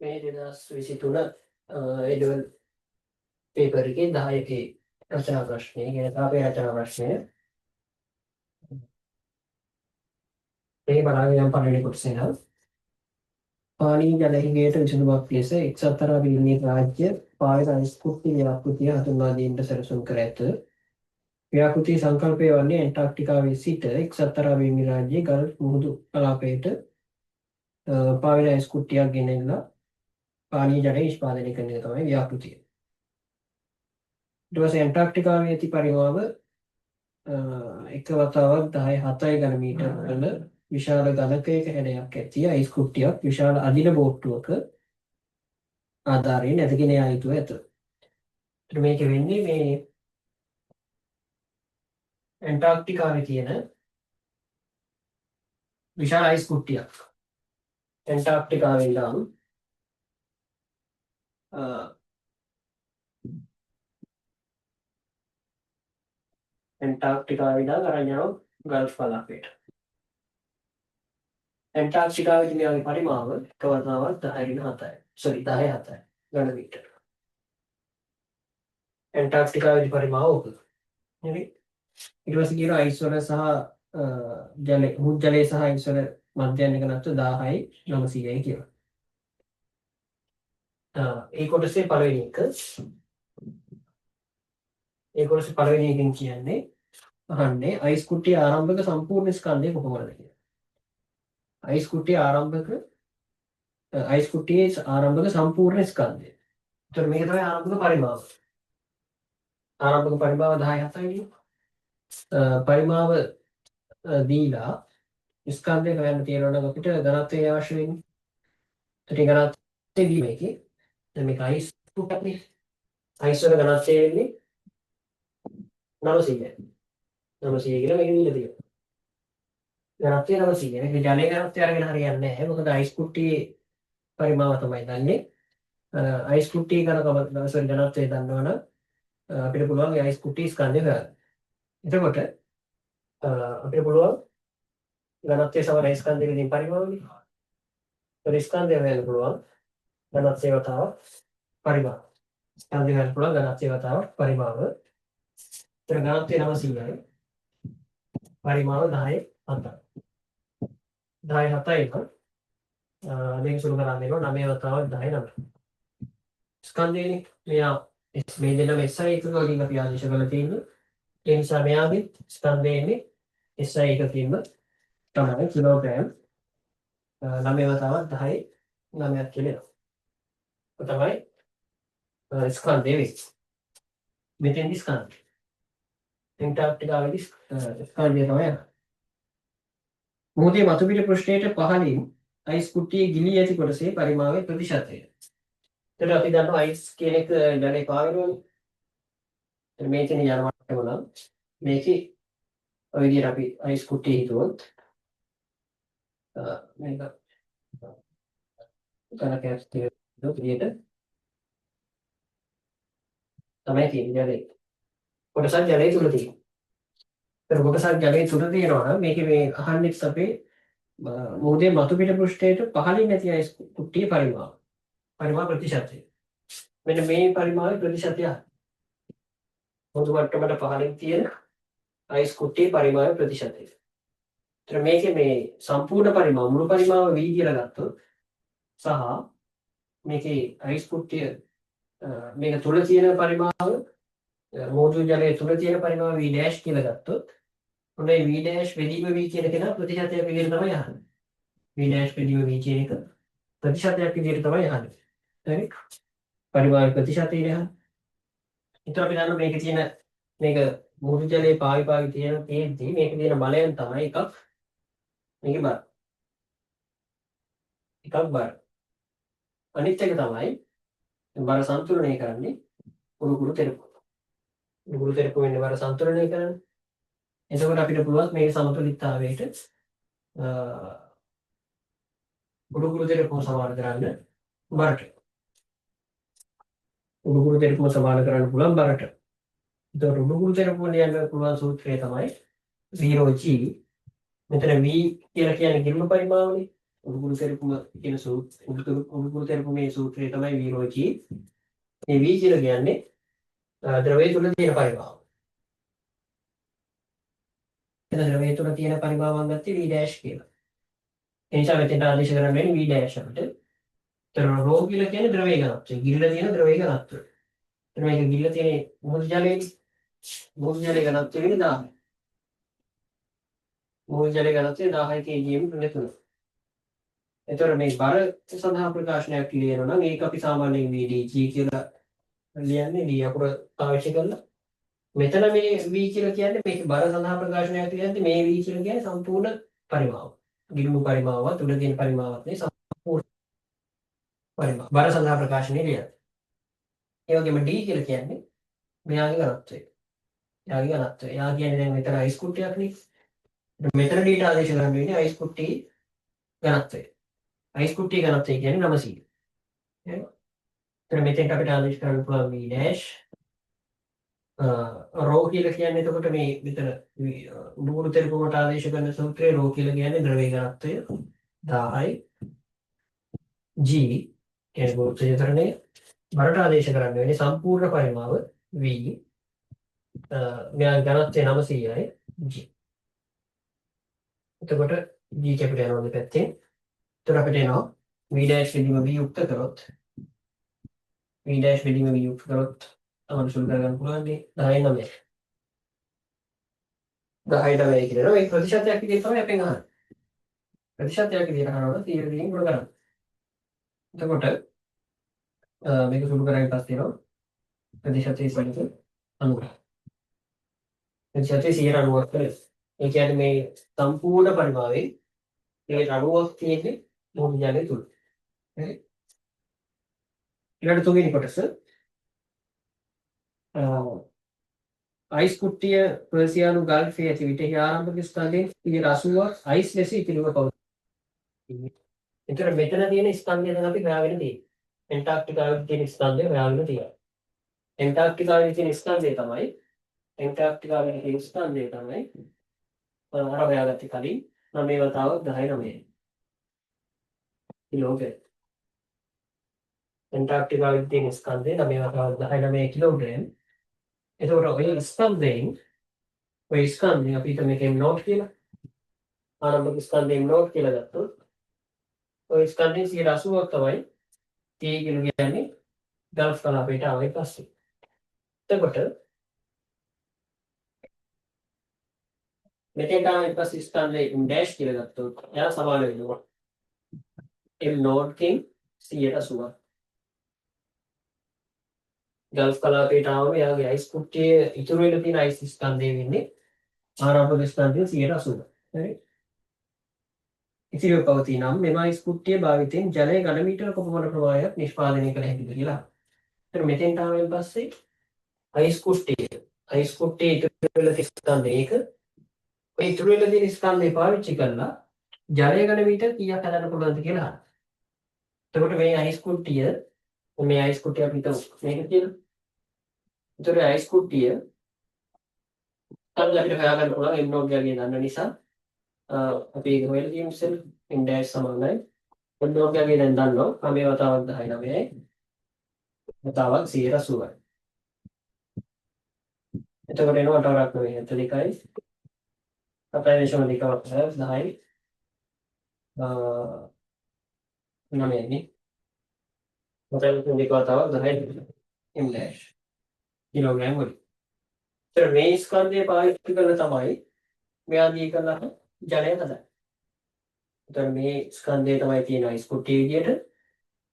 මේ 2023 ඒ level paper එකේ 10 එකේ රචනා ප්‍රශ්නය කියන තාපේ රචනා ප්‍රශ්නය. මේ බලාගෙන යම් පළවෙනි කොටසේ නම් පානීය ජල හිඟයට විසඳුමක් ලෙස එක්සත් අරාබි එමිරේට් රාජ්‍ය පාවිත අයිස් කුට්ටි ව්‍යාපෘතිය හඳුන්වා දීමට සැලසුම් කර ඇත. ව්‍යාපෘතියේ සංකල්පය වන්නේ ඇන්ටාර්කටිකාවේ සිට එක්සත් අරාබි එමිරේට් රාජ්‍යයේ ගල්ෆ් මුහුදු කලාපයට පාවින අයිස් කුට්ටියක් ගෙනෙන්නලා පානීය ජලය නිෂ්පාදනය කරන එක තමයි ව්‍යාපෘතිය. ඊට පස්සේ ඇන්ටාර්කටිකාවේ ඇති පරිමාව එක වතාවක් 10 7 ඝන මීටර වන විශාල ඝනකයක හැඩයක් ඇති අයිස් කුට්ටියක් විශාල අදින බෝට්ටුවක ආධාරයෙන් ඇදගෙන යා යුතුව ඇත. ඒතර මේක වෙන්නේ මේ ඇන්ටාර්කටිකාවේ තියෙන විශාල අයිස් කුට්ටියක්. ඇන්ටාර්කටිකාවේ ඉඳන් ඇන්ටාර්කටිකාවේ ඉඳන් අරන් යනවා ගල්ෆ් කලාපයට. ඇන්ටාර්කටිකාවේ මෙයාගේ පරිමාව එක වතාවක් 10 7යි. සෝරි 10 7යි ඝන මීටර. ඇන්ටාර්කටිකාවේ පරිමාව ඕක. හරි. ඊට පස්සේ කියනවා අයිස් වල සහ ජලය මුහුදු ජලය සහ අයිස් වල මධ්‍යන්‍ය ඝනත්ව 1000යි 900යි කියලා. ඒ කොටසේ පළවෙනි එක. ඒ කොටසේ පළවෙනි එකෙන් කියන්නේ අහන්නේ අයිස් කුට්ටිය ආරම්භක සම්පූර්ණ ස්කන්ධය කොහොමද කියලා. අයිස් කුට්ටිය ආරම්භක අයිස් කුට්ටියේ ආරම්භක සම්පූර්ණ ස්කන්ධය. ඒතර මේක තමයි ආරම්භක පරිමාව. ආරම්භක පරිමාව 10 7යි නේ. පරිමාව දීලා ස්කන්ධය හොයන්න තියෙනවා නම් අපිට ඝනත්වය අවශ්‍ය වෙන්නේ. ඒතර ඝනත්වය දී මේකේ. දැන් මේක අයිස් කුට්ටියක් නේ. අයිස් වල ඝනත්වය වෙන්නේ 900යි. 900 කියලා මේක දීලා තියෙනවා. ඝනත්වය 900. මේක ජලයේ ඝනත්වය අරගෙන හරියන්නේ නැහැ. මොකද අයිස් කුට්ටියේ පරිමාව තමයි දන්නේ. අයිස් කුට්ටියේ ඝනකම සෝරි ඝනත්වය දන්නවනම් අපිට පුළුවන් ඒ අයිස් කුට්ටියේ ස්කන්ධය හොයන්න. එතකොට අපිට පුළුවන් ඝනත්වය සමාන ස්කන්ධයක තියෙන පරිමාවනේ. ඒතර ස්කන්ධය හොයන්න පුළුවන් ඝනත්වය වතාවක් පරිමාව. ස්කන්ධය හොයන්න පුළුවන් ඝනත්වය වතාවක් පරිමාව. ඒතර ඝනත්වය 900යි. පරිමාව 10 7යි. 10 7යි නම් මේක සුළු කරන් දෙනවා 9 වතාවක් 10 9. ස්කන්ධයනේ මෙයා මේ දෙන්නම SI එකක වලින් අපි ආදේශ කරලා තියෙන්නේ. ඒ නිසා මෙයාගේ ස්කන්ධය එන්නේ SI එකකින්ම තමයි කිලෝග්‍රෑම් 9 වතාවක් 10 9ක් කියලා එනවා. ඔය තමයි ස්කන්ධය වෙන්නේ. මෙතෙන්දි ස්කන්ධය. ඇන්ටාර්කටිකාවේදී ස්කන්ධය තමයි යන්නේ. මුහුදේ මතු පිට පෘෂ්ඨයට පහළින් අයිස් කුට්ටියේ ගිලී ඇති කොටසේ පරිමාවයේ ප්‍රතිශතය. එතකොට අපි දන්නවා අයිස් කියන එක ජලේ පාවෙනවනේ. එතකොට මේ තියෙන ජල මට්ටම නම් මේකේ ඔය විදිහට අපි අයිස් කුට්ටිය හිතුවොත් මේක ඝනකයක් තියෙන විදිහට තමයි තියෙන්නේ ජලේ. කොටසක් ජලයේ තුල තියෙනවා. ඒතර කොටසක් ජලයේ තුල තියෙනවා නම් මේකේ මේ අහන්නෙත් අපේ මුහුදේ මතු පිට පෘෂ්ඨයට පහළින් ඇති අයිස් කුට්ටියේ පරිමාව. පරිමාව ප්‍රතිශතය. මෙන්න මේ පරිමාවේ ප්‍රතිශතය. මුහුදු මට්ටමට පහළින් තියෙන අයිස් කුට්ටියේ පරිමාවේ ප්‍රතිශතය. ඒතර මේකේ මේ සම්පූර්ණ පරිමාව මුළු පරිමාව V කියලා ගත්තොත් සහ මේකේ අයිස් කුට්ටිය මේක තුල තියෙන පරිමාව මුහුදු ජලයේ තුල තියෙන පරිමාව V dash කියලා ගත්තොත් ඔන්න ඒ V dash බෙදීම V කියන කෙනා ප්‍රතිශතයක් විදිහට තමයි අහන්නේ. V dash බෙදීම V කියන එක ප්‍රතිශතයක් විදිහට තමයි අහන්නේ. හරි? පරිමාවේ ප්‍රතිශතය නේ අහන්නේ. ඒතර අපි දන්නවා මේකේ තියෙන මේක මුහුදු ජලයේ පාවි පාවි තියෙන තියෙද්දි මේකේ තියෙන බලයන් තමයි එකක් මේකේ බර. එකක් බර. අනිත් එක තමයි බර සන්තුලනය කරන්නේ උණුකුරු තෙරපුව. උණුකුරු තෙරපුව වෙන්නේ බර සන්තුලනය කරන්නේ. එතකොට අපිට පුළුවන් මේක සමතුලිතතාවයට උණුකුරු තෙරපුව සමාන කරන්න බරට. උණුකුරු තෙරපුව සමාන කරන්න පුළුවන් බරට. එතකොට උණුකුරු තෙරපුව ලියන්න පුළුවන් සූත්‍රය තමයි 0g. මෙතන V කියලා කියන්නේ ගිලුණු පරිමාවනේ. උඩුකුරු තෙරපුම කියන සූත්‍ර උඩුකුරු තෙරපුමේ සූත්‍රය තමයි V rho G. මේ V කියලා කියන්නේ ද්‍රවය තුල තියෙන පරිමාව. එතන ද්‍රවය තුල තියෙන පරිමාවන් ගත්තේ V dash කියලා. ඒ නිසා මෙතෙන්ට ආදේශ කරන්න වෙන්නේ V dash අපිට. එතන රෝ කියලා කියන්නේ ද්‍රවයේ ඝනත්වය. ගිලිලා තියෙන ද්‍රවයේ ඝනත්වය. එතන මේක ගිලිලා තියෙන මුහුදු ජලයේ මුහුදු ජලයේ ඝනත්වය වෙන්නේ 1000. මුහුදු ජලයේ ඝනත්වය 1000 kgm ඍණ 3. එතකොට මේ බර සඳහා ප්‍රකාශනයක් ලියනවා නම් ඒක අපි සාමාන්‍යයෙන් VDG කියලා ලියන්නේ D අකුර පාවිච්චි කරලා. මෙතන මේ V කියලා කියන්නේ මේක බර සඳහා ප්‍රකාශනයක් ලියද්දි මේ V කියලා කියන්නේ සම්පූර්ණ පරිමාව. ගිලුණු පරිමාවත් උඩ තියෙන පරිමාවත් නේ සම්පූර්ණ පරිමාව. බර සඳහා ප්‍රකාශනය ලියන්න. ඒ වගේම D කියලා කියන්නේ මෙයාගේ ඝනත්වය. එයාගේ ඝනත්වය. එයා කියන්නේ දැන් මෙතන අයිස් කුට්ටියක් නේ. මෙතන D ට ආදේශ කරන්න වෙන්නේ අයිස් කුට්ටියේ ඝනත්වය. අයිස් කුට්ටියේ ඝනත්වය කියන්නේ 900. හරි. එතන මෙතෙන්ට අපිට ආදේශ කරන්න පුළුවන් V dash රෝ කියලා කියන්නේ එතකොට මේ මෙතන උඩුකුරු තෙරපුමට ආදේශ කරන සූත්‍රයේ රෝ කියලා කියන්නේ ද්‍රව්‍ය ඝනත්වය 1000යි G කියන්නේ ගුරුත්ව විතරණය බරට ආදේශ කරන්න වෙන්නේ සම්පූර්ණ පරිමාව V මෙයා ඝනත්වය 900යි G. එතකොට G කැපිටල් යනවා දෙපැත්තෙන්. එතකොට අපිට එනවා V dash බෙදීම V යුක්ත කරොත් V dash බෙදීම V යුක්ත කරොත් අපිට සුළු කරගන්න පුළුවන් නේ 10 9. 10 9 කියලා. මේක ප්‍රතිශතයක් විදිහට තමයි අපෙන් අහන්නේ. ප්‍රතිශතයක් විදිහට අහනවා නම් 100 දෙකින් ගුණ කරන්න. එතකොට මේක සුළු කරායින් පස්සේ එනවා ප්‍රතිශතය 90. ප්‍රතිශතය 90ක් කරේ. ඒ කියන්නේ මේ සම්පූර්ණ පරිමාවේ 90ක් තියෙන්නේ මුහුදු ජලය තුල. හරි. ඊළඟ තුන්වෙනි කොටස අයිස් කුට්ටිය පර්සියානු ගල්ෆයේ ඇති විට එහි ආරම්භක ස්කන්ධයෙන් 80ක් අයිස් ලෙස ඉතිරිව පවතී. එතකොට මෙතන තියෙන ස්කන්ධය දැන් අපි හොයාගෙන තියෙන්නේ. ඇන්ටාර්ක්ටිකාවේ තියෙන ස්කන්ධය හොයාගෙන තියෙනවා. ඇන්ටාර්ක්ටිකාවේ තියෙන ස්කන්ධය තමයි ඇන්ටාර්ක්ටිකාවේ තියෙන ස්කන්ධය තමයි අර හොයාගත්තේ කලින් 9 වතාවක් 19 කිලෝග්‍රෑම්. ඇන්ටාර්ක්ටිකාවේ තියෙන ස්කන්ධය 9 වතාවක් 19 කිලෝග්‍රෑම්. එතකොට ඔය ස්කන්ධයෙන් අපි හිතමු මේක m note කියලා. ආරම්භක ස්කන්ධය m note කියලා ගත්තොත් ඔය ස්කන්ධයෙන් 80ක් තමයි T කියලා කියන්නේ ගල්ෆ් කලාපයට ආවෙන් පස්සේ. එතකොට මෙතෙන්ට ආවෙන් පස්සේ ස්කන්ධය m dash කියලා ගත්තොත් එයා සමාන වෙනවා m note කින් 180ක්. ගල්ෆ් කලාපයට ආවම එයාගේ අයිස් කුට්ටියේ ඉතුරු වෙලා තියෙන අයිස් ස්කන්ධය වෙන්නේ ආරම්භක ස්කන්ධය 180. හරි. ඉතිරිව පවතී නම් මෙම අයිස් කුට්ටිය භාවිතයෙන් ජලය ඝන මීටර කොපමණ ප්‍රමාණයක් නිෂ්පාදනය කළ හැකිද කියලා. එතන මෙතෙන්ට ආවෙන් පස්සේ අයිස් කුට්ටිය ඉතුරු වෙලා තියෙන ස්කන්ධය ඒක ඔය ඉතුරු වෙලා තියෙන ස්කන්ධය පාවිච්චි කරලා ජලය ඝන මීටර කීයක් හදන්න පුළුවන්ද කියලා අහනවා. එතකොට මේ අයිස් කුට්ටිය අපි හිතමු මේක කියලා. එතකොට අයිස් කුට්ටිය ස්කන්ධ අපිට හොයාගන්න පුළුවන් m note ගැන දන්න නිසා අපි ඒක හොයලා තියෙමු ඉස්සෙල්ලා. M dash සමානයි m note ගැන දැන් දන්නවා 9 වතාවක් 19යි වතාවක් 180යි. එතකොට එනවා අට වරක් නෙවෙයි 72යි 7.2 10යි 9 නේ 7.2 වතාවක් 10 m dash kilogram වලින්. ඒතර මේ ස්කන්ධය පාවිච්චි කරලා තමයි මෙයා දී කරලා ජලය හදන්නේ. ඒතර මේ ස්කන්ධය තමයි තියෙන අයිස් කුට්ටිය විදියට.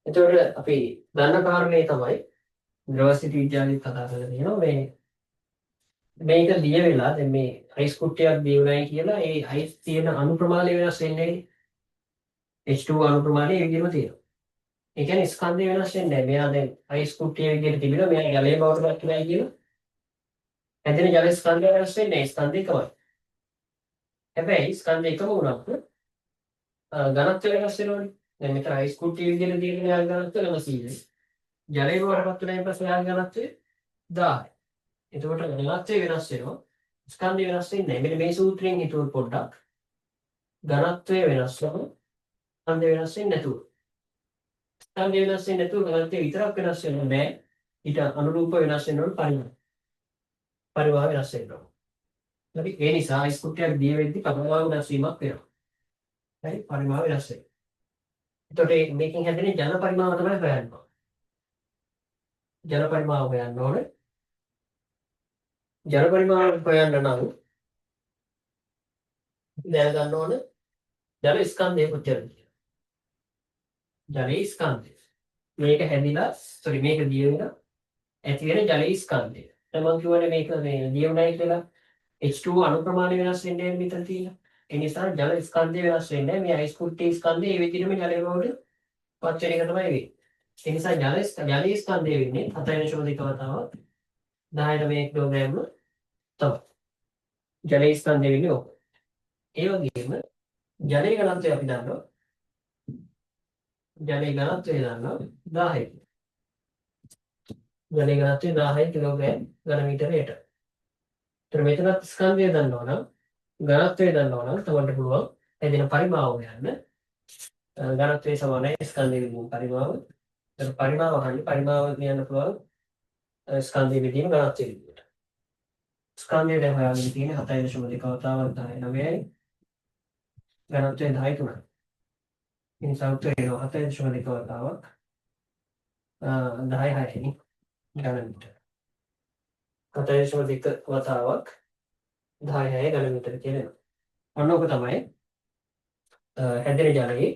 එතකොට අපි දන්න කාරණේ තමයි ද්‍රව ස්ථිති විද්‍යාවෙත් කතා කරලා තියෙනවා මේ මේක දිය වෙලා දැන් මේ අයිස් කුට්ටියක් දිය වුණයි කියලා ඒ අයිස් තියෙන අණු ප්‍රමාණය වෙනස් වෙන්නේ නැහැ. H2 අණු ප්‍රමාණය ඒ විදිහටම තියෙනවා. ඒ කියන්නේ ස්කන්ධය වෙනස් වෙන්නේ නැහැ. මෙයා දැන් අයිස් කුට්ටිය විදිහට තිබිලා මෙයා ජලය බවට පත් වෙනයි කියලා හැදෙන ජල ස්කන්ධය වෙනස් වෙන්නේ නැහැ. ස්කන්ධය එකමයි. හැබැයි ස්කන්ධ එකම වුණත් ඝනත්වය වෙනස් වෙනවනේ. දැන් මෙතන අයිස් කුට්ටිය විදිහට තියෙන එයාගේ ඝනත්වය 900යි. ජලය බවට පත් වුණායින් පස්සේ එයාගේ ඝනත්වය 1000යි. එතකොට ඝනත්වය වෙනස් වෙනවා. ස්කන්ධය වෙනස් වෙන්නේ නැහැ. මෙන්න මේ සූත්‍රයෙන් හිතුවොත් පොඩ්ඩක් ඝනත්වය වෙනස් වෙනවා. ස්කන්ධය වෙනස් වෙන්නේ නැතුව. ස්කන්ධය වෙනස් වෙන්නේ නැතුව ඝනත්වය විතරක් වෙනස් වෙන්න බෑ. ඊට අනුරූප වෙනස් වෙන්න ඕන පරිමාව. පරිමාව වෙනස් වෙන්න ඕන. හරි, ඒ නිසා අයිස් කුට්ටියක් දිය වෙද්දි පරිමාව වෙනස් වීමක් වෙනවා. හරි, පරිමාව වෙනස් වෙනවා. එතකොට මේකෙන් හැදෙන ජල පරිමාව තමයි හොයන්න ඕන. ජල පරිමාව හොයන්න ඕනේ. ජල පරිමාව හොයන්න නම් දැනගන්න ඕන ජල ස්කන්ධය කොච්චරද කියලා. ජලයේ ස්කන්ධය. මේක හැදිලා, සෝරි, මේක දිය වෙලා ඇති වෙන ජලයේ ස්කන්ධය. දැන් මම කියවනේ මේක මේ දිය වුණයි කියලා H2O අණු ප්‍රමාණය වෙනස් වෙන්නේ නැහැ මෙතන තියෙන. ඒ නිසා ජල ස්කන්ධය වෙනස් වෙන්නේ නැහැ. මේ අයිස් කුට්ටියේ ස්කන්ධය ඒ විදිහටම ජලය බවට පත් වෙන එක තමයි වෙන්නේ. ඒ නිසා ජලයේ ස්කන්ධය වෙන්නේ 7.2 වතාවක් 10.9 කිලෝග්‍රෑම් තමයි. ජලයේ ස්කන්ධය වෙන්නේ ඕක. ඒ වගේම ජලයේ ඝනත්වය අපි දන්නවා. ජලයේ ඝනත්වය දන්නවා 1000යි. ජලයේ ඝනත්වය 1000 කිලෝග්‍රෑම් ඝන මීටරයට. ඒතර මෙතනත් ස්කන්ධය දන්නවා නම් ඝනත්වය දන්නවා නම් තමන්ට පුළුවන් හැදෙන පරිමාව හොයන්න. ඝනත්වය සමානයි ස්කන්ධය බෙදීම පරිමාව. ඒතර පරිමාව අහන්නේ, පරිමාව කියන්න පුළුවන් ස්කන්ධය බෙදීම ඝනත්වය විදියට. ස්කන්ධය දැන් හොයාගෙන තියෙන්නේ 7.2 වතාවක් 19යි. ඝනත්වය 10.3යි. ඒ නිසා උත්තරය එනවා 7.2 වතාවක් 10.6 ඝන මීටර. 7.2 වතාවක් 10.6 ඝන මීටර කියලා එනවා. ඔන්න ඔක තමයි හැදෙන ජලයේ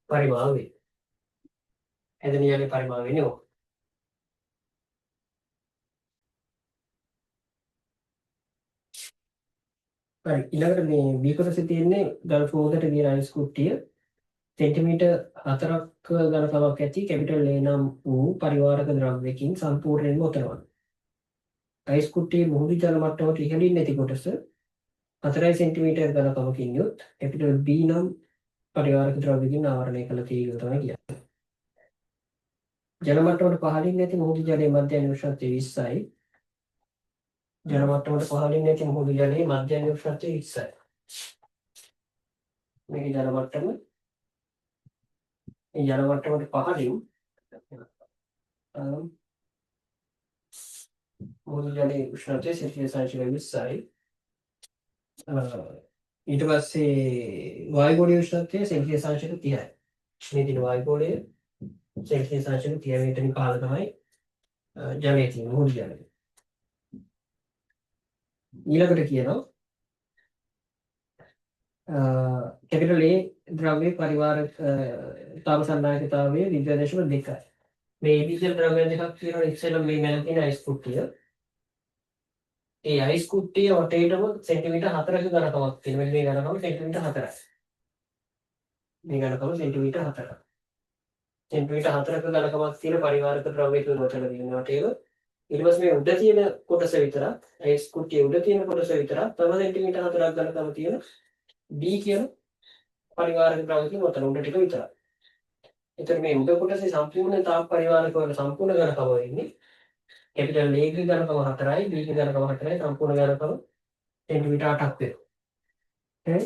පරිමාව වෙන්නේ. හැදෙන ජලයේ පරිමාව වෙන්නේ ඔක. හරි, ඊළඟට මේ B කොටසේ තියෙන්නේ ගල් ෆෝදට තියෙන අයිස් කුට්ටිය සෙන්ටිමීටර් 4ක් ඝනකමක් ඇති කැපිටල් A නම් වූ පරිවාරක ද්‍රව්‍යකින් සම්පූර්ණයෙන්ම ඔතනවා. අයිස් කුට්ටියේ මුහුදු ජල මට්ටමට ඉහළින් ඇති කොටස 4 සෙන්ටිමීටර් ඝනකමකින් යුත් කැපිටල් B නම් පරිවාරක ද්‍රව්‍යකින් ආවරණය කළ තියෙයි කියලා තමයි කියන්නේ. ජල මට්ටමට පහළින් ඇති මුහුදු ජලයේ මධ්‍යම උෂ්ණත්වය 20යි. ජල මට්ටමට පහළින් ඇති මුහුදු ජලයේ මධ්‍යම උෂ්ණත්වය 20යි. මේක ජල මට්ටම, මේ ජල මට්ටමට පහළින් මුහුදු ජලයේ උෂ්ණත්වය සෙල්සියස් අංශක 20යි. ඊට පස්සේ වායුගෝලීය උෂ්ණත්වය සෙල්සියස් අංශක 30යි. මේ තියෙන වායුගෝලය සෙල්සියස් අංශක 30 මෙතනින් පහළ තමයි ජලය තියෙන්නේ, මුහුදු ජලය. ඊළඟට කියනවා කැපිටල් A ද්‍රව්‍ය පරිවාරක තාප සන්නායකතාවය 0.2යි. මේ AB කියලා ද්‍රව්‍ය දෙකක් තියෙනවා. ඉස්සෙල්ලා මේ මැද තියෙන අයිස් කුට්ටිය. ඒ අයිස් කුට්ටිය වටේටම සෙන්ටිමීටර් 4ක ඝනකමක් තියෙනවා. මෙන්න මේ ඝනකම සෙන්ටිමීටර් 4යි. මේ ඝනකම සෙන්ටිමීටර් 4යි. සෙන්ටිමීටර් 4ක ඝනකමක් තියෙන පරිවාරක ද්‍රව්‍ය තුන වටේට තියෙන වටේම. ඊට පස්සේ මේ උඩ තියෙන කොටස විතරක්, අයිස් කුට්ටිය උඩ තියෙන කොටස විතරක් තව සෙන්ටිමීටර් 4ක් ඝනකම තියෙන B කියන පරිවාරක ද්‍රව්‍යකින් ඔතන උඩ ටික විතරයි. එතකොට මේ උඩ කොටසේ සම්පූර්ණ තාප පරිවාරක වල සම්පූර්ණ ඝනකම වෙන්නේ කැපිටල් A ගේ ඝනකම 4යි, B ගේ ඝනකම 4යි, සම්පූර්ණ ඝනකම සෙන්ටිමීටර් 8ක් වෙනවා. හරි.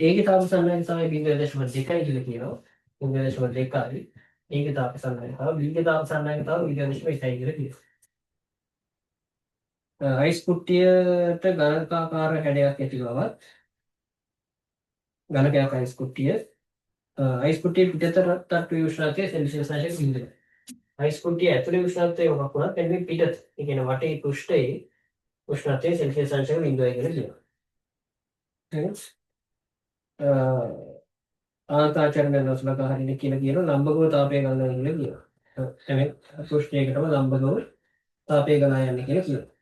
A ගේ තාප සන්නායකතාවය 0.2යි කියලා කියනවා. 0.2යි. A ගේ තාප සන්නායකතාවය, B ගේ තාප සන්නායකතාවය 0.1යි කියලා කියනවා. අයිස් කුට්ටියට ඝනකාකාර හැඩයක් ඇති බවත්, ඝනකයක් අයිස් කුට්ටිය, අයිස් කුට්ටිය පිටතට තට්ටුවේ උෂ්ණත්වය සෙල්සියස් අංශක බිංදුවයි. අයිස් කුට්ටිය ඇතුලේ උෂ්ණත්වය මොකක් වුණත් මෙන්න මේ පිටත, ඒ කියන්නේ වටේ පෘෂ්ඨයේ උෂ්ණත්වය සෙල්සියස් අංශක බිංදුවයි කියලා කියනවා. හරි. ආන්තාචරණ නොසලකා හරින කියලා කියනවා, ලම්බකව තාපය ගලනවා කියලා කියනවා. හැම පෘෂ්ඨයකටම ලම්බකව තාපය ගලා යන්නේ කියලා කියනවා.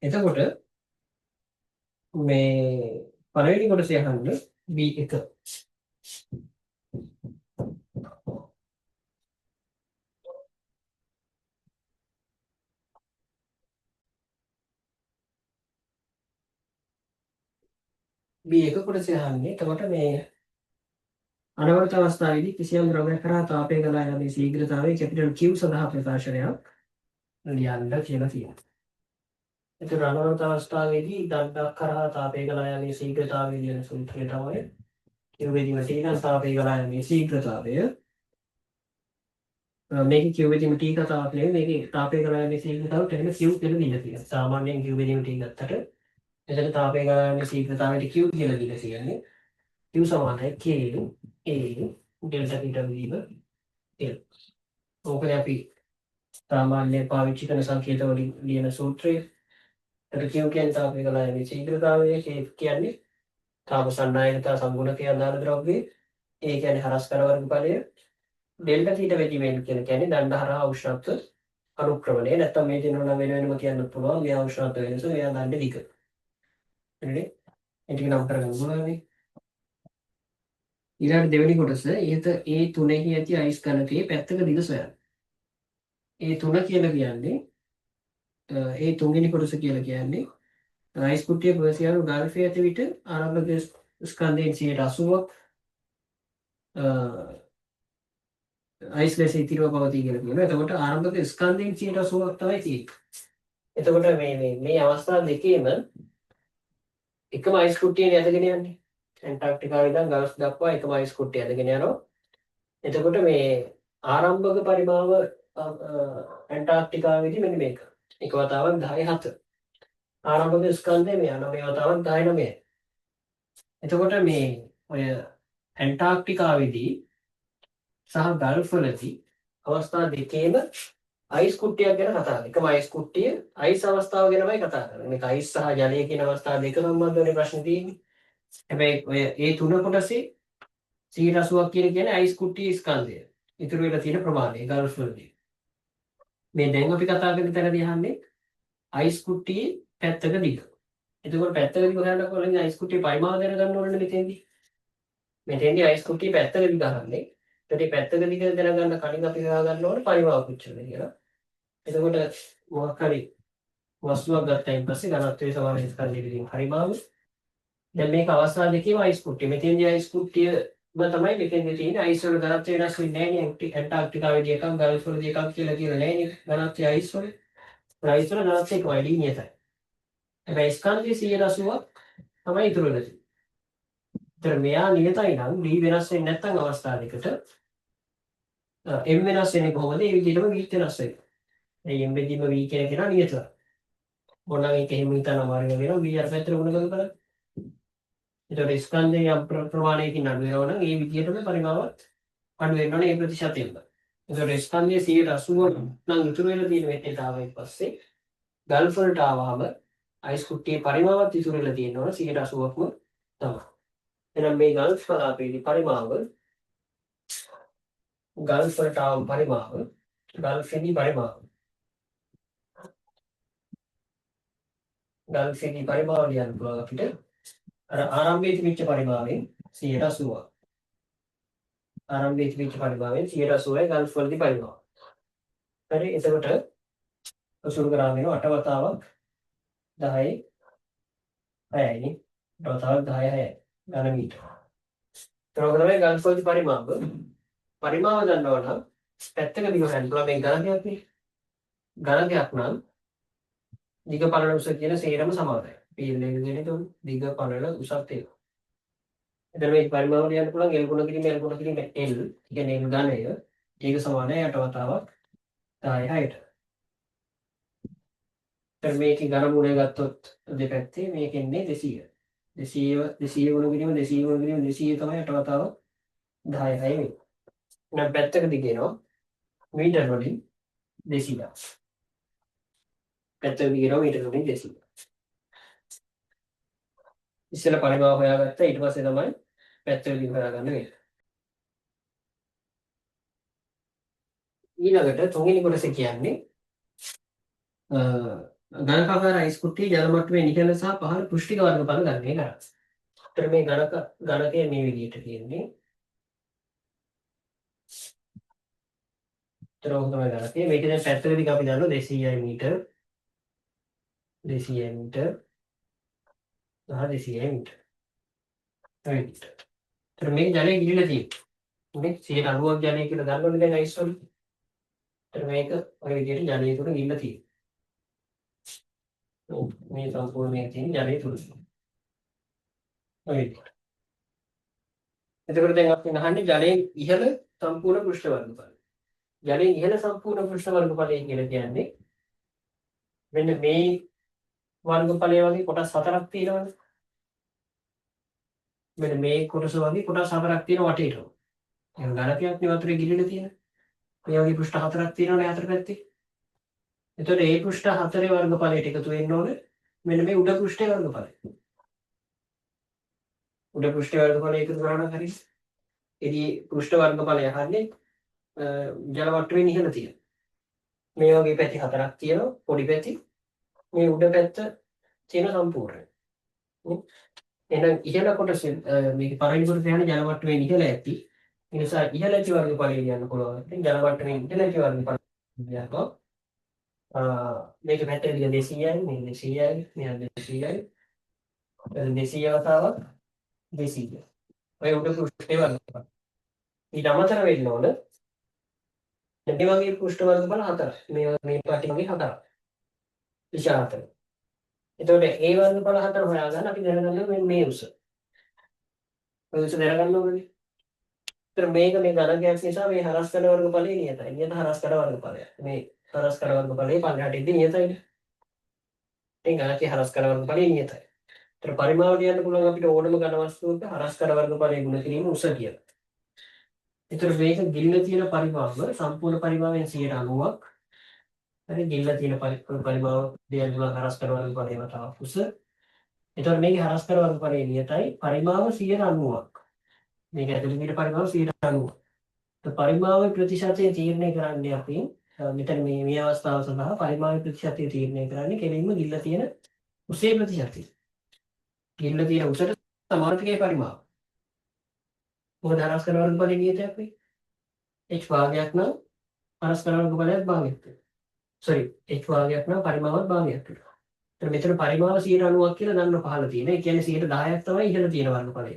එතකොට මේ පළවෙනි කොටස අහන්නේ B1. B1 කොටස අහන්නේ එතකොට මේ අනවරත අවස්ථාවේදී කිසියම් ද්‍රව්‍යයක් කරා තාපය ගලා යාමේ ශීඝ්‍රතාවය කැපිටල් Q සඳහා ප්‍රකාශනයක් ලියන්න කියලා තියෙනවා. එතකොට රණවන්ත අවස්ථාවේදී දණ්ඩක් කරහා තාපය ගලා යාමේ ශීඝ්‍රතාවය කියන සූත්‍රය තමයි Q බෙදීම T නම් තාපය ගලා යාමේ ශීඝ්‍රතාවය. මේකේ Q බෙදීම T කතාවක් නෙවෙයි, මේකේ තාපය ගලා යාමේ ශීඝ්‍රතාවට එහෙම Q කියලා දීලා තියෙනවා. සාමාන්‍යයෙන් Q බෙදීම T ගත්තට එතන තාපය ගලා යාමේ ශීඝ්‍රතාවයට Q කියලා දීලා තියෙන්නේ. Q සමානයි K A delta θ බෙදීම L. ඕකනේ අපි සාමාන්‍යයෙන් පාවිච්චි කරන සංකේත වලින් ලියන සූත්‍රය. එතකොට Q කියන්නේ තාපය ගලා යාමේ ශීඝ්‍රතාවය, K කියන්නේ තාප සන්නායකතා සංගුණකය අදාළ ද්‍රව්‍යය, A කියන්නේ හරස් කර වර්ගඵලය, ඩෙල්ටා තීටා බෙදීම L කියලා කියන්නේ දණ්ඩ හරහා උෂ්ණත්ව අනුක්‍රමණය. නැත්තම් මේ දෙන්නම නම් වෙන වෙනම කියන්නත් පුළුවන්. මෙයා උෂ්ණත්ව වෙනස, මෙයා දණ්ඩ දිග. හරිනේ? ඒ ටික නම් කරගන්න පුළුවන්. ඊළඟ දෙවෙනි කොටස ඉහත ඒ තුනෙහි ඇති අයිස් ඝනකයේ පැත්තක දිග සොයන්න. ඒ තුන කියලා කියන්නේ ඒ තුන්වෙනි කොටස කියලා කියන්නේ අයිස් කුට්ටිය පර්සියානු ගල්ෆයේ ඇති විට ආරම්භක ස්කන්ධයෙන් 80ක් අයිස් ලෙස ඉතිරිව පවතී කියලා කියනවා. එතකොට ආරම්භක ස්කන්ධයෙන් 80ක් තමයි තියෙන්නේ. එතකොට මේ මේ මේ අවස්ථා දෙකේම එකම අයිස් කුට්ටියනේ ඇදගෙන යන්නේ. ඇන්ටාර්ක්ටිකාවේ ඉඳන් ගල්ෆ් දක්වා එකම අයිස් කුට්ටිය ඇදගෙන යනවා. එතකොට මේ ආරම්භක පරිමාව ඇන්ටාර්ක්ටිකාවේදී මෙන්න මේක. එක වතාවක් 10 7. ආරම්භක ස්කන්ධය මේ 9 වතාවක් 10 9. එතකොට මේ ඔය ඇන්ටාර්ක්ටිකාවේදී සහ ගල්ෆ් වලදී අවස්ථා දෙකේම අයිස් කුට්ටියක් ගැන කතා කරනවා. එකම අයිස් කුට්ටිය අයිස් අවස්ථාව ගැනමයි කතා කරන්නේ. මේක අයිස් සහ ජලය කියන අවස්ථා දෙක සම්බන්ධ වෙන ප්‍රශ්න තියෙන්නේ. හැබැයි ඔය ඒ තුන කොටසේ 80ක් කියන කියන්නේ අයිස් කුට්ටියේ ස්කන්ධය. ඉතුරු වෙලා තියෙන ප්‍රමාණය ගල්ෆ් වලදී. මේ දැන් අපි කතා කරන තැනදී අහන්නේ අයිස් කුට්ටියේ පැත්තක දිග. එතකොට පැත්තක දිග හොයන්න කලින් අයිස් කුට්ටියේ පරිමාව දැනගන්න ඕනේ මෙතෙන්දී. මෙතෙන්දී අයිස් කුට්ටියේ පැත්තක දිග අහන්නේ. එතකොට පැත්තක දිග දැනගන්න කලින් අපි හොයාගන්න ඕනේ පරිමාව කොච්චරද කියලා. එතකොට මොකක් හරි වස්තුවක් ගත්තයින් පස්සේ ඝනත්වයේ සමාන ස්කන්ධය ඉතින් පරිමාව. දැන් මේක අවස්ථා දෙකේම අයිස් කුට්ටිය. මෙතෙන්දී අයිස් කුට්ටියම තමයි මෙතෙන්දී තියෙන අයිස් වල ඝනත්වය වෙනස් වෙන්නේ නැහැ නේ. ඇන්ටාර්ක්ටිකාවේදී එකක් ගල්ෆ් වලදී එකක් කියලා කියලා නැහැ නේ ඝනත්වය අයිස් වල. අයිස් වල ඝනත්වය එකමයි නියතයි. හැබැයි ස්කන්ධය 180ක් තමයි ඉතුරු වෙලා තියෙන්නේ. ඒතර මෙයා නියතයි නම් D වෙනස් වෙන්නේ නැත්නම් අවස්ථා දෙකට M වෙනස් වෙන්නේ කොහොමද? ඒ විදිහටම V වෙනස් වෙනවා. ඒ M බෙදීම V කියන කෙනා නියතයි. ඕනනම් ඒක එහෙම හිතන්න අමාරු වෙනවා. V අර පැත්තට ගුණ කරලා බලන්න. ඒතකොට ස්කන්ධය යම් ප්‍රමාණයකින් අඩු වෙනවා නම් ඒ විදිහටම පරිමාවත් අඩු වෙන්න ඕනේ ඒ ප්‍රතිශතයෙන්ම. ඒතකොට ස්කන්ධය 180 නම් ඉතුරු වෙලා තියෙන මෙතනට ආවයින් පස්සේ ගල්ෆ් වලට ආවහම අයිස් කුට්ටියේ පරිමාවත් ඉතුරු වෙලා තියෙන්න ඕන 180ක්ම තමයි. එහෙනම් මේ ගල්ෆ් කලාපයේදී පරිමාව ගල්ෆ් වලට ආව පරිමාව ගල්ෆෙදී පරිමාව ගල්ෆෙදී පරිමාව ලියන්න පුළුවන් අපිට අර ආරම්භයේ තිබිච්ච පරිමාවෙන් 180ක්. ආරම්භයේ තිබිච්ච පරිමාවෙන් 180යි ගල්ෆ් වලදී පරිමාව. හරි, එතකොට සුළු කරාම වෙනවා 8 වතාවක් 10 6යි නේ. 8 වතාවක් 10 6යි ඝන මීටර. එතකොට තමයි ගල්ෆ් වලදී පරිමාව. පරිමාව දන්නවා නම් පැත්තක දිග හොයන්න පුළුවන්. මේ ඝනකයක් නේ. ඝනකයක් නම් දිග පළල උස කියන සේරම සමානයි. PL එක කියන්නේ තුන දිග පළල උසත් ඒවා. එතන මේ පරිමාව ලියන්න පුළුවන් L ගුණ කිරීම L ගුණ කිරීම L, කියන්නේ L ඝනය. ඒක සමානයි 8 වතාවක් 10 6ට. එතන මේකේ ඝන මූලය ගත්තොත් දෙපැත්තේ මේක එන්නේ 200. 200 200 ගුණ කිරීම 200 ගුණ කිරීම 200 තමයි 8 වතාවක් 10 6 වෙන්නේ. එහෙනම් පැත්තක දිග එනවා මීටර වලින් 200ක්. පැත්තක දිග එනවා මීටර වලින් 200. ඉස්සෙල්ලා පරිමාව හොයාගත්තා, ඊට පස්සේ තමයි පැත්තක දිග හොයාගන්න වෙන්නේ. ඊළඟට තුන්වෙනි කොටස කියන්නේ ඝනකාකාර අයිස් කුට්ටියේ ජල මට්ටමේ නිහඬ සහ පහළ පෘෂ්ඨික වර්ගඵල ගණනය කරන්න. ඒතර මේ ඝනකය මේ විදිහට තියෙන්නේ. ඒතර ඔහොම තමයි ඝනකය. මේක දැන් පැත්තක දිග අපි දන්නවා 200යි මීටර. 200යි මීටර. සහ 200යි මීටර. ඔය විදිහට. ඒතර මේ ජලය ගිලිලා තියෙන්නේ. මේ 90ක් ජලය කියලා දන්නවනේ දැන් අයිස් වල. ඒතර මේක ඔය විදිහට ජලය තුන ගිලිලා තියෙනවා. ඔව්, මේ සම්පූර්ණ මේ තියෙන ජලය තුල. ඔය විදිහට. එතකොට දැන් අපි අහන්නේ ජලයෙන් ඉහළ සම්පූර්ණ පෘෂ්ඨ වර්ගඵලය. ජලයෙන් ඉහළ සම්පූර්ණ පෘෂ්ඨ වර්ගඵලය කියලා කියන්නේ මෙන්න මේ වර්ගඵලය වගේ කොටස් හතරක් තියෙනවනේ. මෙන්න මේ කොටස වගේ කොටස් හතරක් තියෙන වටේටම. එහෙනම් ඝනකයක් නේ වතුරේ ගිලිලා තියෙන. මේ වගේ පෘෂ්ඨ හතරක් තියෙනවනේ හතර පැත්තේ. එතකොට ඒ පෘෂ්ඨ හතරේ වර්ගඵලයට එකතු වෙන්න ඕනේ මෙන්න මේ උඩ පෘෂ්ඨයේ වර්ගඵලය. උඩ පෘෂ්ඨයේ වර්ගඵලය එකතු කරා නම් හරියි. ඉතින් පෘෂ්ඨ වර්ගඵලය අහන්නේ ජල වට්ටුවෙන් ඉහළ තියෙන. මේ වගේ පැති හතරක් තියෙනවා පොඩි පැති. මේ උඩ පැත්ත තියෙන සම්පූර්ණ. එහෙනම් ඉහළ කොටස මේක පළවෙනි කොටස යන්නේ ජල වට්ටුවෙන් ඉහළ ඇති. ඒ නිසා ඉහළ ඇති වර්ගඵලය ලියන්න පුළුවන්. ඉතින් ජල වට්ටුවෙන් ඉහළ ඇති වර්ගඵලය ලියනවා. මේක පැත්ත දිග 200යි, මේ 200යි, මෙහා 200යි. 200 වතාවක් 200. ඔය උඩ පෘෂ්ඨයේ වර්ගඵල. ඊට අමතර වෙන්න ඕන මේ වගේ පෘෂ්ඨ වර්ගඵල හතරක්. මේ මේ පැති වගේ හතරක්. දිශා හතර. එතකොට ඒ වර්ගඵල හතර හොයාගන්න අපි දැනගන්න ඕනේ මේ උස. ඔය උස දැනගන්න ඕනේ. ඒතර මේක මේ ඝනකයක් නිසා මේ හරස් කරන වර්ගඵලය නියතයි. නියත හරස් කරන වර්ගඵලයක්. මේ හරස් කරන වර්ගඵලය පල්ලෙහාට එද්දි නියතයිනේ. ඉතින් ඝනකයේ හරස් කරන වර්ගඵලය නියතයි. ඒතර පරිමාව ලියන්න පුළුවන් අපිට ඕනම ඝන වස්තුවක හරස් කරන වර්ගඵලය ගුණ කිරීම උස කියලා. ඒතර මේක ගිල්ල තියෙන පරිමාව සම්පූර්ණ පරිමාවෙන් 90%ක්. හරි, ගිල්ල තියෙන පරිමාව ලියන්න පුළුවන් හරස් කරන වර්ගඵලය වතාවක් උස. ඒතර මේකේ හරස් කරන වර්ගඵලය නියතයි. පරිමාව 90%ක්. මේක ඇතුළේ තියෙන පරිමාව 90%. පරිමාවේ ප්‍රතිශතය තීරණය කරන්නේ අපි මෙතන මේ මේ අවස්ථාව සඳහා පරිමාවේ ප්‍රතිශතය තීරණය කරන්නේ කෙලින්ම ගිල්ල තියෙන උසේ ප්‍රතිශතය. ගිල්ල තියෙන උසට සමානාර්ථකයේ පරිමාව. මොකද හරස් කරන වර්ගඵලයේ නියතයක් නේ. h භාගයක් නම් හරස් කරන වර්ගඵලයත් භාගයක් වෙනවා. සෝරි, h භාගයක් නම් පරිමාවත් භාගයක් වෙනවා. එතන මෙතන පරිමාව 90ක් කියලා දන්න පහළ තියෙන. ඒ කියන්නේ 10ක් තමයි ඉහළ තියෙන වර්ගඵලය.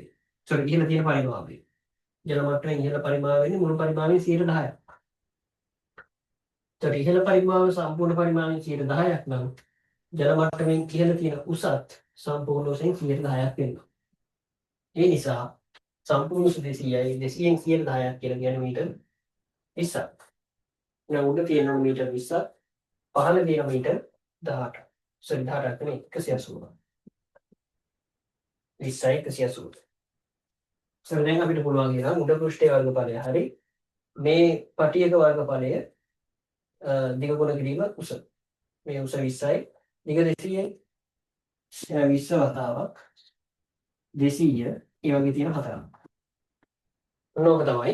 සෝරි, ඉහළ තියෙන පරිමාවය. ජල මට්ටමෙන් ඉහළ පරිමාව වෙන්නේ මුළු පරිමාවෙන් 10%ක්. එතකොට ඉහළ පරිමාව සම්පූර්ණ පරිමාවෙන් 10%ක් නම් ජල මට්ටමෙන් ඉහළ තියෙන උසත් සම්පූර්ණ උසෙන් 10%ක් වෙනවා. ඒ නිසා සම්පූර්ණ උස 200යි, 200න් 10%ක් කියලා කියන්නේ මීටර් 20ක්. එහෙනම් උඩ තියෙනවා මීටර් 20ක්, පහළ තියෙන මීටර් 18ක්. සෝරි, 18ක් නෙමෙයි, 180. 20යි 180. සෝ දැන් අපිට පුළුවන් එහෙනම් උඩ පෘෂ්ඨයේ වර්ගඵලය හරි මේ පටියක වර්ගඵලය දිග ගුණ කිරීම උස. මේ උස 20යි, දිග 200යි. එහෙනම් 20 වතාවක් 200 ඒ වගේ තියෙන හතරක්. ඔන්න ඕක තමයි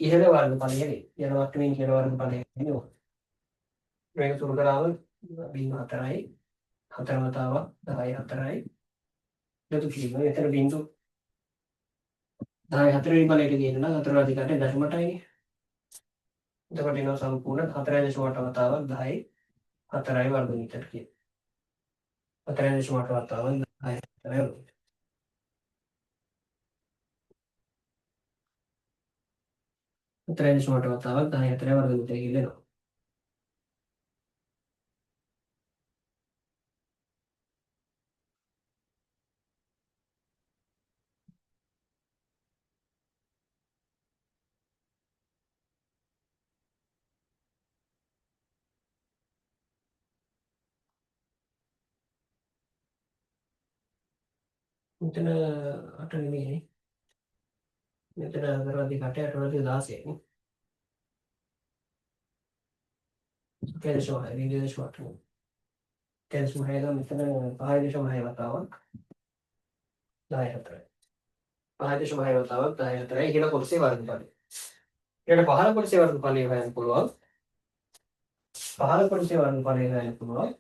ඉහළ වර්ගඵලය වෙන්නේ. ජල වට්ටමින් ඉහළ වර්ගඵලය වෙන්නේ ඕක. මේක සුළු කරාම බිංදු 4යි, 4 වතාවක් 10 4යි. එකතු කිරීම. මෙතන බිංදු 10 4 වෙනි බලයට ගේන්න නම් 4 අධිකාරය 0.8යි. එතකොට එනවා සම්පූර්ණ 4.8 වතාවක් 10 4යි වර්ග මීටර කියලා. 4.8 වතාවක් 10 4යි වර්ග මීටර. 4.8 වතාවක් 10 4යි වර්ග මීටර කියලා එනවා. මෙතන 8 නෙමෙයිනේ. මෙතන 4 අධික 8 8 අධික 16 නේ. 1.6 2.8 1.6 නම් මෙතන 5.6 වතාවක් 10 4යි. 5.6 වතාවක් 10 4යි කියලා කොටසේ වර්ගඵලය. ඊට පහළ කොටසේ වර්ගඵලය හොයන්න පුළුවන්. පහළ කොටසේ වර්ගඵලය හොයන්න පුළුවන්.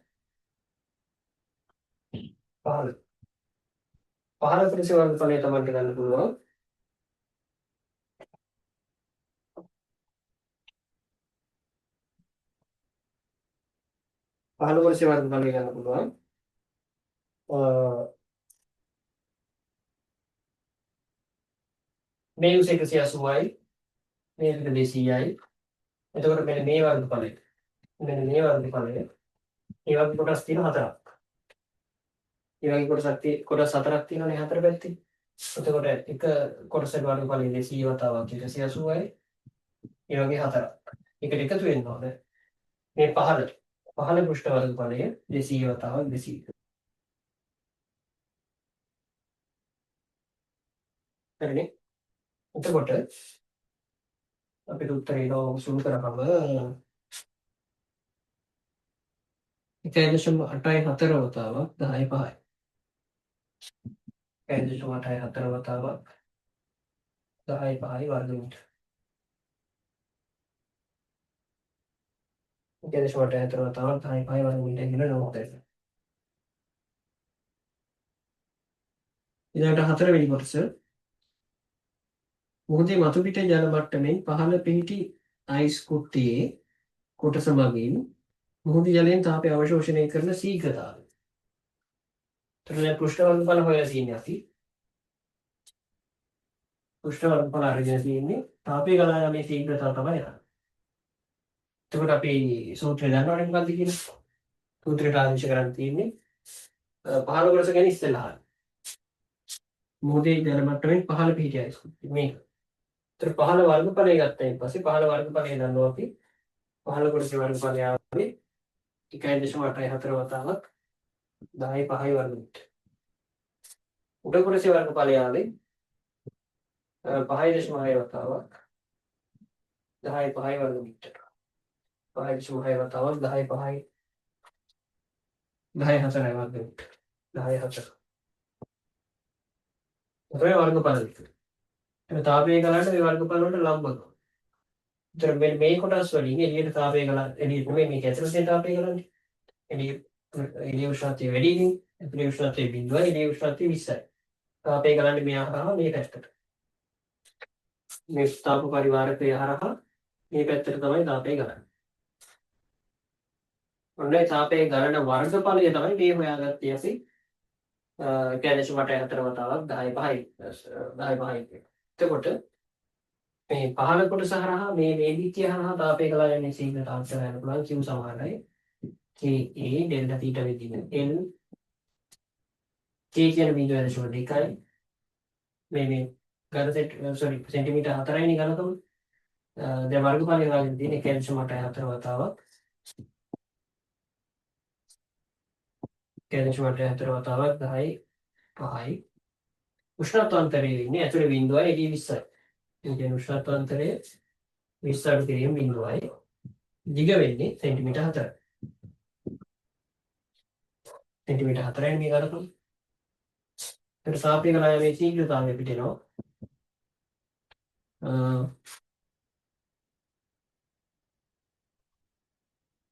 පහළ පහළ කොටසේ වර්ගඵලය තමන්ට ගන්න පුළුවන්. පහළ කොටසේ වර්ගඵලය ගන්න පුළුවන්. මේ උස 180යි, මේ විතර 200යි. එතකොට මෙන්න මේ වර්ගඵලය. මෙන්න මේ වර්ගඵලය. මේ වගේ කොටස් තියෙන හතරක්. ඒ වගේ කොටසක් කොටස් හතරක් තියෙනවනේ හතර පැත්තේ. එතකොට එක කොටසක වර්ගඵලය 200 වතාවක් 180යි. ඒ වගේ හතරක්. එකට එකතු වෙන්න ඕන. මේ පහළ පහළ පෘෂ්ඨ වර්ගඵලය 200 වතාවක් 200. හරිනේ. එතකොට අපිට උත්තරේ එනවා සුළු කරාම 1.84 වතාවක් 10 5යි. 1.84 වතාවක් 10 5යි වර්ග මීටර. 1.84 වතාවක් 10 5යි වර්ග මීටර කියන නම උත්තරේ. ඊළඟට හතරවෙනි කොටස මුහුදේ මතු පිට ජල මට්ටමින් පහළ පිහිටි අයිස් කුට්ටියේ කොටස මගින් මුහුදු ජලයෙන් තාපය අවශෝෂණය කරන ශීඝ්‍රතාවය. එතකොට දැන් පෘෂ්ඨ වර්ගඵල හොයලා තියෙන්නේ අපි. පෘෂ්ඨ වර්ගඵල අරගෙන තියෙන්නේ තාපය ගලා යාමේ ශීඝ්‍රතාව තමයි අහන්නේ. එතකොට අපි සූත්‍රය දන්නවනේ මොකද්ද කියලා. සූත්‍රයට ආදේශ කරන් තියෙන්නේ පහළ කොටස ගැන ඉස්සෙල්ලා අහන්න. මුහුදේ ජල මට්ටමින් පහළ පිහිටි අයිස් කුට්ටිය මේක. ඒතර පහළ වර්ගඵලය ගත්තයින් පස්සේ පහළ වර්ගඵලය දන්නවා අපි. පහළ කොටසේ වර්ගඵලය ආවේ 1.84 වතාවක් 10 5 වර්ග මීටර. උඩ කොටසේ වර්ගඵලය ආවේ 5.6 වතාවක් 10 5 වර්ග මීටර. 5.6 වතාවක් 10 5යි 10 4 වර්ග මීටර. 10 4. ඔය වර්ගඵල දෙක. එතන තාපය ගලන්න මේ වර්ගඵල වලට ලම්බ කරනවා. ඒතර මේ කොටස් වලින් එළියට තාපය ගලන්න එළියට නෙමෙයි මේක ඇතුළේ තියෙන තාපය ගලන්නේ. එළිය උෂ්ණත්වය වැඩි ඉතින් ඇතුළේ උෂ්ණත්වය 0යි එළිය උෂ්ණත්වය 20යි. තාපය ගලන්නේ මෙයා හරහා මේ පැත්තට. මේ තාප පරිවාරකය හරහා මේ පැත්තට තමයි තාපය ගලන්නේ. ඔන්න ඒ තාපය ගලන වර්ගඵලය තමයි මේ හොයාගත්තේ අපි 1.84 වතාවක් 10 5යි 10 5යි කියලා. එතකොට මේ පහළ කොටස හරහා මේ මේ දික්කිය හරහා තාපය ගලා යන්නේ ශීඝ්‍රතාවයට හොයන්න පුළුවන් Q සමානයි KA delta theta විදින L K කියන 0.2යි මේ මේ ඝන සෙට් සෝරි සෙන්ටිමීටර් 4යි නේ ඝනකම. දැන් වර්ගඵලය හොයාගෙන තියෙන 1.84 වතාවක් 1.84 වතාවක් 10 5යි. උෂ්ණත්වාන්තරය වෙන්නේ ඇතුලේ 0යි එළිය 20යි. ඒ කියන්නේ උෂ්ණත්වාන්තරය 20 අඩු කිරීම 0යි. දිග වෙන්නේ සෙන්ටිමීටර් 4. සෙන්ටිමීටර් 4යි මේ ඝනකම. ඒකට තාපය ගලා යාමේ ශීඝ්‍රතාවය පිට එනවා.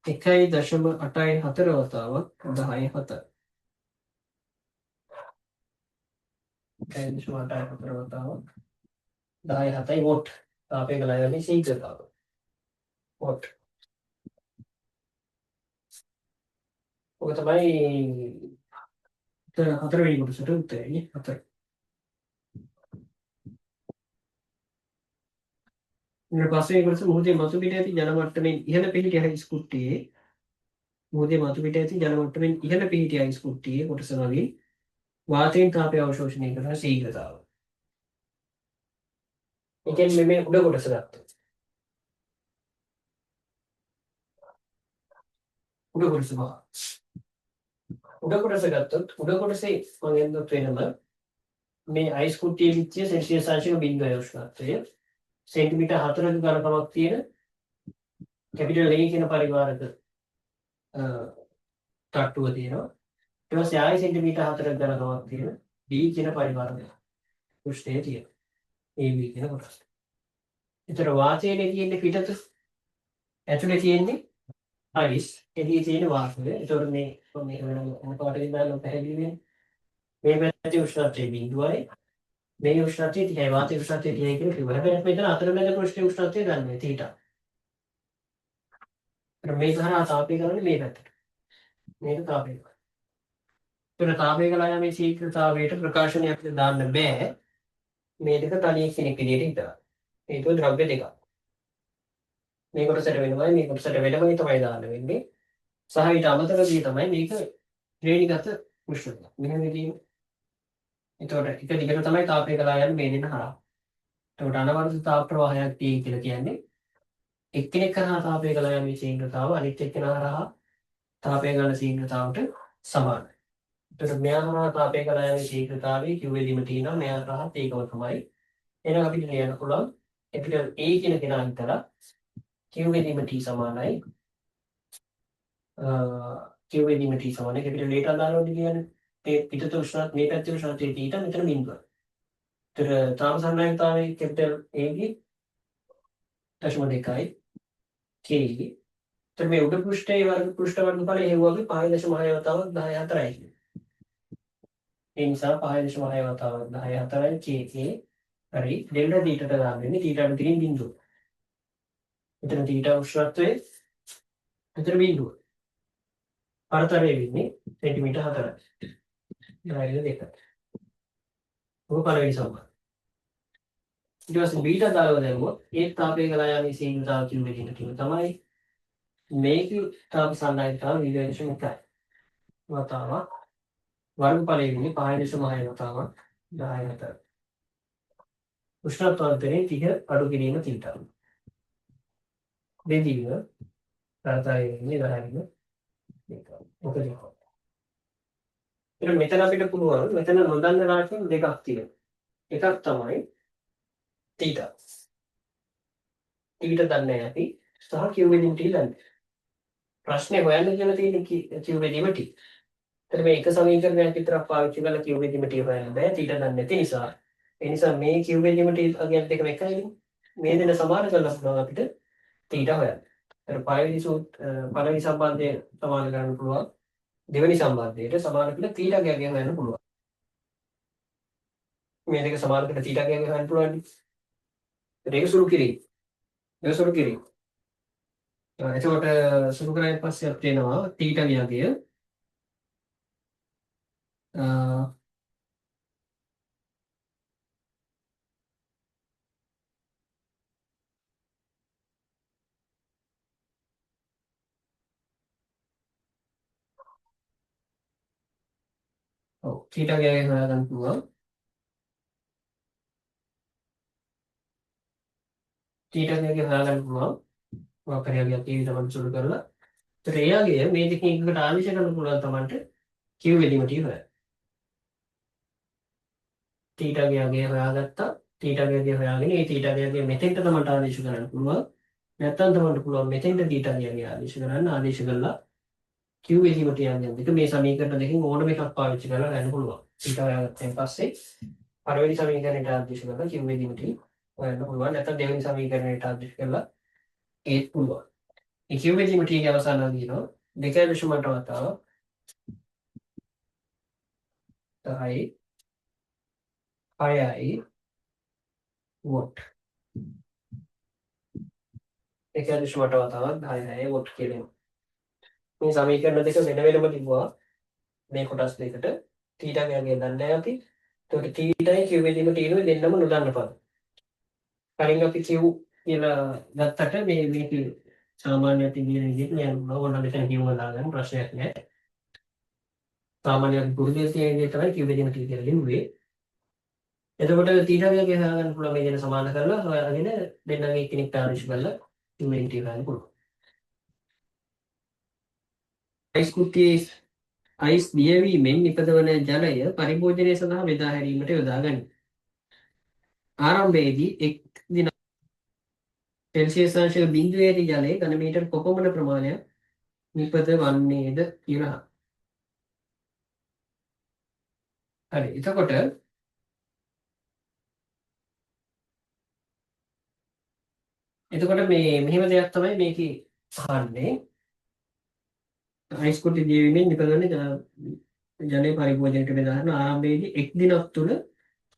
1.84 වතාවක් 10 7. 1.84 වතාවක් 10 7යි what තාපය ගලා යාමේ ශීඝ්‍රතාවය. What. ඔක තමයි හතරවෙනි කොටසට උත්තරේ නේ හතර. ඊට පස්සේ කොටස මුහුදේ මතු පිට ඇති ජල මට්ටමින් ඉහළ පිහිටි අයිස් කුට්ටියේ මුහුදේ මතු පිට ඇති ජල මට්ටමින් ඉහළ පිහිටි අයිස් කුට්ටියේ කොටස මගින් වාතයෙන් තාපය අවශෝෂණය කරන ශීඝ්‍රතාව. ඒ කියන්නේ මේ උඩ කොටස ගත්තොත්. උඩ කොටස බා. උඩ කොටස ගත්තොත් උඩ කොටසේ මම එන්නොත් වෙනම මේ අයිස් කුට්ටියේ පිච්චිය සෙල්සියස් අංශක 0 උෂ්ණත්වය සෙන්ටිමීටර් 4ක ඝනකමක් තියෙන කැපිටල් A කියන පරිවාරක තට්ටුව තියෙනවා. ඊට පස්සේ ආයෙ සෙන්ටිමීටර් 4ක ඝනකමක් තියෙන B කියන පරිවාරක පෘෂ්ඨය තියෙනවා. AB කියන කොටස. ඒතර වාතයේ තියෙන්නේ පිටත ඇතුලේ තියෙන්නේ අයිස් එළියේ තියෙන වාතය. ඒතර මේ මේ වෙනම මොන පාටකින් දාන්න පැහැදිලි වෙන්නේ. මේ පැත්තේ උෂ්ණත්වය 0යි මේ උෂ්ණත්වය 30යි වාතයේ උෂ්ණත්වය 30යි කියලා කිව්වා. හැබැයි මෙතන අතරමැද පෘෂ්ඨයේ උෂ්ණත්වය දන්නේ තීටා. ඒතර මේක හරහා තාපය කරන්නේ මේ පැත්තට. මේක තාපය කරන්නේ. ඒතර තාපය කළා යාමේ ශීඝ්‍රතාවයට ප්‍රකාශනය අපිට දාන්න බෑ. මේ දෙක තනි එක්කෙනෙක් විදියට හිතලා. හේතුව ද්‍රව්‍ය දෙකක්. මේ කොටසට වෙනමයි මේ කොටසට වෙනමයි තමයි දාන්න වෙන්නේ. සහ ඊට අමතරව තමයි මේක ශ්‍රේණිගත උෂ්ණත්වය. මෙහෙම තියෙන්නේ. එතකොට එක දිගට තමයි තාපය ගලා යන්නේ මේ දෙන්න හරහා. එතකොට අනවරත තාප ප්‍රවාහයක් තියෙයි කියලා කියන්නේ එක්කෙනෙක් හරහා තාපය ගලා යන ශීඝ්‍රතාව අනිත් එක්කෙනා හරහා තාපය ගලන ශීඝ්‍රතාවට සමානයි. එතකොට මෙයා හරහා තාපය ගලා යන ශීඝ්‍රතාවය Q වෙදීම තියෙනවා, මෙයා හරහා ඒකම තමයි. එහෙනම් අපිට ලියන්න පුළුවන් කැපිටල් A කියන කෙනා හිතලා Q වෙදීම T සමානයි. Q වෙදීම T සමානයි කැපිටල් A ට අදාළව කියන්නේ මේ පිටත උෂ්ණත්වය මේ පැත්තේ උෂ්ණත්වය θ මෙතන බිඳුව. ඒතර තාප සන්නායකතාවයේ කැපිටල් A ගේ 0.2යි K. ඒතර මේ උඩ පෘෂ්ඨයේ වර්ග පෘෂ්ඨ වර්ගඵලය හෙව්වාගේ 5.6 වතාවක් 14යි කියන්නේ. ඒ නිසා 5.6 වතාවක් 14යි K A හරි ඩෙල්ටා තීටාට දාන්න වෙන්නේ තීටාට තියෙන බිඳුව. මෙතන තීටා උෂ්ණත්වයේ මෙතන බිඳුව. පරතරය වෙන්නේ සෙන්ටිමීටර් 4යි. 2. ඔක පළවෙනි සම්බන්ධය. ඊට පස්සේ බීටා දාලා දැම්මොත් ඒ තාපය ගලා යන ශීඝ්‍රතාව කියන විදිහට ටික තමයි මේක තාප සන්නායකතාව 2.1 වතාවක් වර්ගඵලය වෙන්නේ 5.6 වතාවක් 14. උෂ්ණත්ව අන්තරේ 30 අඩු කිරීම තීටා. බෙදීම පරතරය වෙන්නේ 10 2. ඔක දෙක. ඊට මෙතන අපිට පුළුවන් මෙතන නොදන්න රාශියන් දෙකක් තියෙනවා. එකක් තමයි තීටා. තීටා දන්නේ නැහැ අපි සහ Q බෙදීම T දන්නේ. ප්‍රශ්නේ හොයන්න කියලා තියෙන්නේ Q බෙදීම T. එතන මේ එක සමීකරණයක් විතරක් පාවිච්චි කරලා Q බෙදීම T හොයන්න බෑ. තීටා දන්නේ නැති නිසා. ඒ නිසා මේ Q බෙදීම T අගයන් දෙකම එකයිනේ. මේ දෙන සමාන කරලා පුළුවන් අපිට තීටා හොයන්න. ඒතර පළවෙනි සම්බන්ධය සමාන කරන්න පුළුවන්. දෙවෙනි සම්බන්ධයට සමාන කරලා තීටා අගය හොයන්න පුළුවන්. මේ දෙක සමාන කරලා තීටා අගය හොයන්න පුළුවන්. ඒක සුළු කිරීම. ඒක සුළු කිරීම. එතකොට සුළු කරායින් පස්සේ අපිට එනවා තීටා අගය ඔව් තීටා අගය හොයාගන්න පුළුවන්. තීටා අගය හොයාගන්න පුළුවන්. මොකක් හරි අගයක් ඒ විදිහට සුළු කරලා. ඒතර ඒ අගය මේ දෙකෙන් එකකට ආදේශ කරන්න පුළුවන් තමන්ට Q බෙදීම T හොයන්න. තීටා අගය හොයාගත්තා. තීටා අගය හොයාගෙන ඒ තීටා අගය මෙතෙන්ට තමන්ට ආදේශ කරන්න පුළුවන්. නැත්තම් තමන්ට පුළුවන් මෙතෙන්ට තීටා අගය ආදේශ කරන්න. ආදේශ කරලා Q බෙදීම T අගයන් දෙක මේ සමීකරණ දෙකෙන් ඕනම එකක් පාවිච්චි කරලා ගන්න පුළුවන්. තීටා හොයාගත්තයින් පස්සේ පළවෙනි සමීකරණයට ආදේශ කරලා Q බෙදීම T හොයන්න පුළුවන්. නැත්තම් දෙවෙනි සමීකරණයට ආදේශ කරලා ඒත් පුළුවන්. මේ Q බෙදීම T ගේ අවසාන අගය 2.8 වතාවක් 10 6යි what 2.8 වතාවක් 10 6 what කියලා එනවා. මේ සමීකරණ දෙක වෙන වෙනම ලිව්වා මේ කොටස් දෙකට. තීටා අගය දන්නේ නැහැ අපි. එතකොට තීටායි Q බෙදීම T නුයි දෙන්නම නොදන්න පද. කලින් අපි Q කියලා ගත්තට මේ මේක සාමාන්‍ය අපි කියන විදිහට ලියන්න ඕන. මෙතන Q දාගන්න ප්‍රශ්නයක් නෑ. සාමාන්‍ය අපි පුරුදු තියෙන විදිහ තමයි Q බෙදීම T කියලා ලිව්වේ. එතකොට තීටා අගය හොයාගන්න පුළුවන් මේ දෙන්න සමාන කරලා හොයාගෙන දෙන්නගේ එක්කෙනෙක්ට ආදේශ කරලා Q බෙදීම T හොයන්න පුළුවන්. අයිස් කුට්ටියේ අයිස් දියවීමෙන් නිපදවන ජලය පරිභෝජනය සඳහා බෙදා හැරීමට යොදා ගනී. ආරම්භයේදී එක් දින සෙල්සියස් අංශක බිඳුවේ ඇති ජලය ඝන මීටර කොපමණ ප්‍රමාණයක් නිපද වන්නේද කියලා අහනවා. හරි. එතකොට මේ මෙහෙම දෙයක් තමයි මේකේ අහන්නේ. අයිස් කුට්ටි දියවීමෙන් නිපදවන ජලය පරිභෝජනයට බෙදා හරින ආරම්භයේදී එක් දිනක් තුළ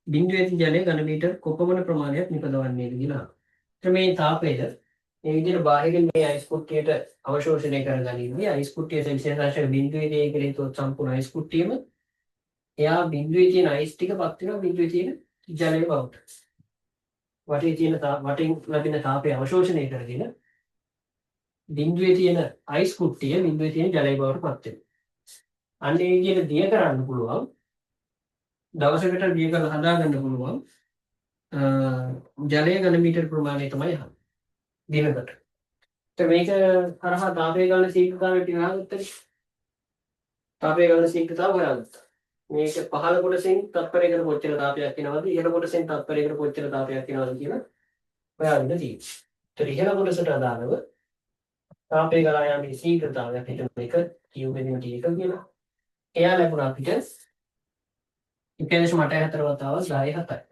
බිඳුවේ ඇති ජලය ඝන මීටර කොපමණ ප්‍රමාණයක් නිපදවන්නේද කියලා අහනවා. එතකොට මේ තාපය මේ විදිහට බාහිරින් මේ අයිස් කුට්ටියට අවශෝෂණය කරගනිද්දී අයිස් කුට්ටිය සෙල්සියස් අංශක බිඳුවේ තියෙන කියලා හිතුවොත් සම්පූර්ණ අයිස් කුට්ටියම එයා බිඳුවේ තියෙන අයිස් ටික පත් වෙනවා බිඳුවේ තියෙන ජලය බවට. වටේ තියෙන වටෙන් ලැබෙන තාපය අවශෝෂණය කරගෙන බිඳුවේ තියෙන අයිස් කුට්ටිය බිඳුවේ තියෙන ජලය බවට පත් වෙනවා. අන්න ඒ විදිහට දිය කරන්න පුළුවන්. දවසකට දිය කරලා හදාගන්න පුළුවන්. ජලය ඝන මීටර ප්‍රමාණය තමයි අහන්නේ. දිනකට. ඒතර මේක හරහා තාපය ගලන ශීඝ්‍රතාවය ටික හොයාගත්තනේ. තාපය ගලන ශීඝ්‍රතාව හොයාගත්තා. මේක පහළ කොටසෙන් තත්පරයකට කොච්චර තාපයක් එනවද, ඉහළ කොටසෙන් තත්පරයකට කොච්චර තාපයක් එනවද කියලා හොයාගන්න තියෙනවා. ඒතර ඉහළ කොටසට අදාළව තාපය ගලා යාමේ ශීඝ්‍රතාවයක් හිතමු මේක Q බෙදීම T එක කියලා. එයා ලැබුණා අපිට 1.84 වතාවක් 10.7යි.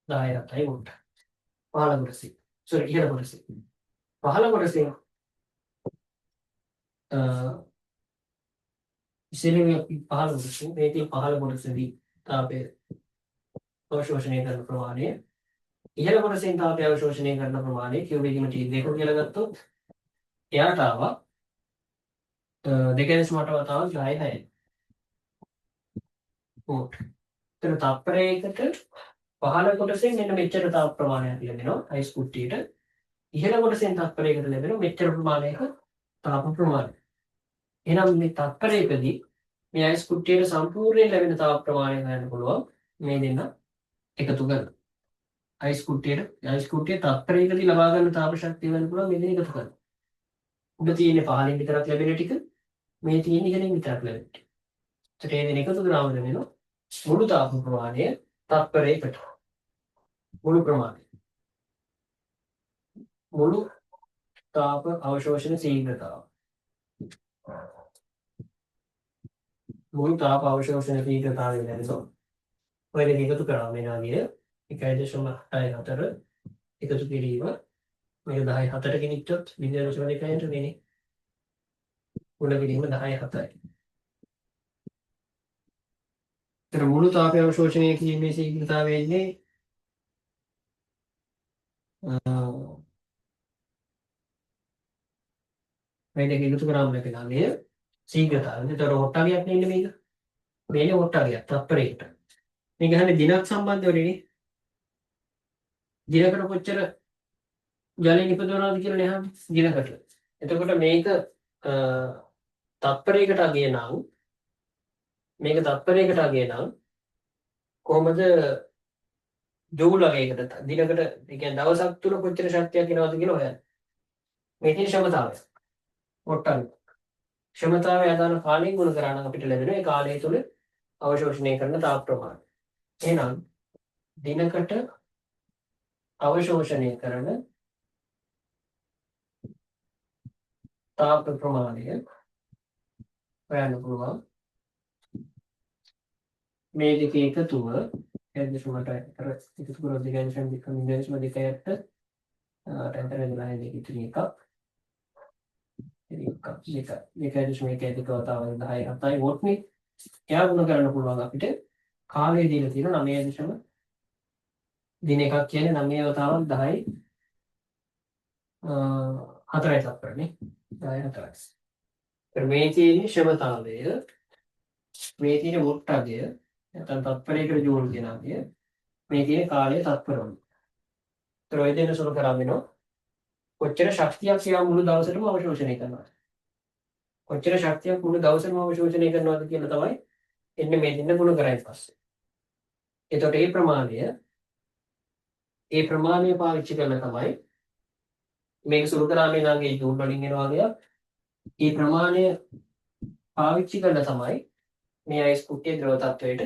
10.7යි වෝල්ට්. පහළ කොටසේ. සෝරි, ඉහළ කොටසේ. පහළ කොටසේ ඉස්සෙල්ලාම අපි පහළ කොටසේ, මේකේ පහළ කොටසේදී තාපය අවශෝෂණය කරන ප්‍රමාණය, ඉහළ කොටසෙන් තාපය අවශෝෂණය කරන ප්‍රමාණය Q බෙදීම T දෙක කියලා ගත්තොත් එයාට ආවා 2.8 වතාවක් 10.6යි. වෝල්ට්. එතන තත්පරයකට පහළ කොටසෙන් මෙන්න මෙච්චර තාප ප්‍රමාණයක් ලැබෙනවා අයිස් කුට්ටියට. ඉහළ කොටසෙන් තත්පරයකට ලැබෙන මෙච්චර ප්‍රමාණයක තාප ප්‍රමාණය. එහෙනම් මේ තත්පරයකදී මේ අයිස් කුට්ටියට සම්පූර්ණයෙන් ලැබෙන තාප ප්‍රමාණය හොයන්න පුළුවන් මේ දෙන්න එකතු කරලා. අයිස් කුට්ටිය තත්පරයකදී ලබා ගන්න තාප ශක්තිය හොයන්න පුළුවන් මේ දෙන්න එකතු කරලා. උඩ තියෙන පහළින් විතරක් ලැබෙන ටික, මේ තියෙන ඉහළින් විතරක් ලැබෙන ටික. ඒතර මේ දෙන්න එකතු කරාම ලැබෙනවා මුළු තාප ප්‍රමාණය තත්පරයකට. මුළු ප්‍රමාණය. මුළු තාප අවශෝෂණ ශීඝ්‍රතාව. මුළු තාප අවශෝෂණ ශීඝ්‍රතාවය ලැබෙනවා. ඔය දෙක එකතු කරාම එන අගය 1.84 එකතු කිරීම මේක 10.4 ගෙනිච්චොත් 0.2ට වෙන්නේ. ගුණ කිරීම 10.7යි. ඒතර මුළු තාප අවශෝෂණය කිරීමේ ශීඝ්‍රතාවය එන්නේ මේ දෙක එකතු කරාම ලැබෙන අගය ශීඝ්‍රතාවය. ඒතර වොට් අගයක් නෙන්නේ මේක. මේනේ වොට් අගයක් තත්පරයකට. මේක අහන්නේ දිනක් සම්බන්ධව නෙනේ. දිනකට කොච්චර ජලය නිපදවනවද කියලා නේ අහන්නේ දිනකට. එතකොට මේක තත්පරයකට අගය නම්, මේක තත්පරයකට අගය නම් කොහොමද ජූල් අගයකට දිනකට, ඒ කියන්නේ දවසක් තුල කොච්චර ශක්තියක් එනවද කියලා හොයන්න. මේ තියෙන ක්ෂමතාවය. වොට් අගය. ක්ෂමතාවය අදාළ කාලයෙන් ගුණ කරා නම් අපිට ලැබෙන ඒ කාලය තුල අවශෝෂණය කරන තාප ප්‍රමාණය. එහෙනම් දිනකට අවශෝෂණය කරන තාප ප්‍රමාණය හොයන්න පුළුවන්. මේ දෙකේ එකතුව 1.4 එකතු කරොත් 2.2 0.2 8 4 12 දෙක ඉතිරි එකක්. ඉතිරි එකක් දෙක 2.1 දෙක වතාවල් 10.7යි වෝට් නේ. එයා ගුණ කරන්න පුළුවන් අපිට කාලය දීලා තියෙනවා 9. දින එකක් කියන්නේ 9 වතාවක් 10 4යි තත්පරනේ 10 4යි. මේ තියෙන්නේ ක්ෂමතාවය, මේ තියෙන වොට් අගය නැත්නම් තත්පරයකට ජූල් කියන අගය, මේ තියෙන කාලය තත්පරවල. ඒතර ඔය දෙන්න සුළු කරා වෙනවා කොච්චර ශක්තියක් එයා මුළු දවසටම අවශෝෂණය කරනවද, කොච්චර ශක්තියක් මුළු දවසටම අවශෝෂණය කරනවද කියලා තමයි එන්නේ මේ දෙන්න ගුණ කරායින් පස්සේ. එතකොට ඒ ප්‍රමාණය පාවිච්චි කරලා තමයි මේක සුළු කරාම එනාගේ ජූල් වලින් එන වගේක්. ඒ ප්‍රමාණය පාවිච්චි කරලා තමයි මේ අයිස් කුට්ටිය ද්‍රව තත්වයට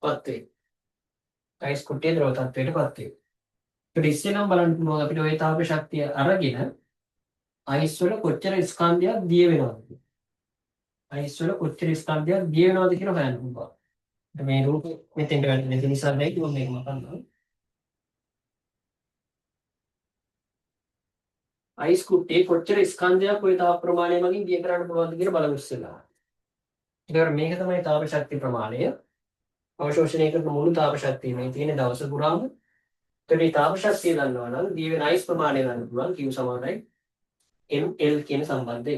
පත් වෙන්නේ. අයිස් කුට්ටිය ද්‍රව තත්වයට පත් වෙන්නේ. ඒකට ඉස්සෙල්ලම බලන්න පුළුවන් අපිට ওই තාප ශක්තිය අරගෙන අයිස් වල කොච්චර ස්කන්ධයක් දිය වෙනවද කියලා. අයිස් වල කොච්චර ස්කන්ධයක් දිය වෙනවද කියලා හොයන්න පුළුවන්. මේ රූප මෙතෙන්ට වැටෙන නැති නිසා බැයි මම මේක මකන්නම්. අයිස් කුට්ටියේ කොච්චර ස්කන්ධයක් ওই තාප ප්‍රමාණය මගින් දිය කරන්න පුළුවන්ද කියලා බලමු ඉස්සෙල්ලා. ඒතකොට මේක තමයි තාප ශක්ති ප්‍රමාණය. අවශෝෂණය කරන මුළු තාප ශක්තිය මේ තියෙන දවස පුරාම. ඒතකොට මේ තාප ශක්තිය දන්නවා නම් දිය වෙන අයිස් ප්‍රමාණය ගන්න පුළුවන් Q සමානයි ML කියන සම්බන්ධය.